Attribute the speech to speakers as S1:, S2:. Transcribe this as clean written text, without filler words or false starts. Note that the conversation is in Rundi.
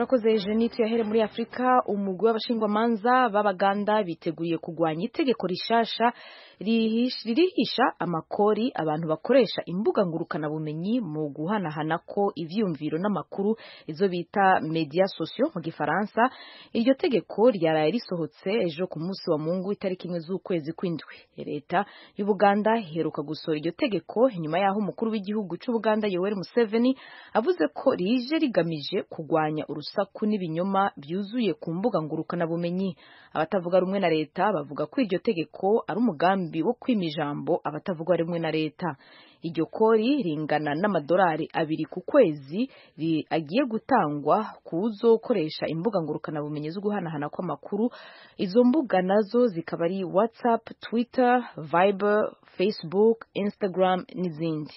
S1: Urakoze Jenny. Tuyahere muri Afurika. Umugwi w'abashingwamanza b'Abaganda biteguye kugwanya itegeko rishasha ririhisha amakori abantu bakoresha imbuga ngurukanabumenyi mu guhanahana ko ivyiyumviro n'amakuru, izo bita médias sociaux mu Gifaransa. Iryo tegeko ryaraye risohotse ejo ku munsi wa Mungu, itariki 1 z'ukwezi kw'indwi. Leta y'Ubuganda iheruka gusohora iryo tegeko inyuma y'aho umukuru w'igihugu c'Ubuganda Yoweri Museveni avuze ko rije rigamije kugwanya urusaku n'ibinyoma byuzuye ku mbuga ngurukanabumenyi. Abatavuga rumwe na leta bavuga ko iryo tegeko ari umugambi wo kwima ijambo abatavuga rumwe na leta. Iryo kori ringana n'amadolari 2 ku kwezi agiye gutangwa kuwuzokoresha imbuga ngurukanabumenyi zo guhanahana kw'amakuru. Izo mbuga nazo zikaba ari WhatsApp, Twitter, Viber, Facebook, Instagram n'izindi.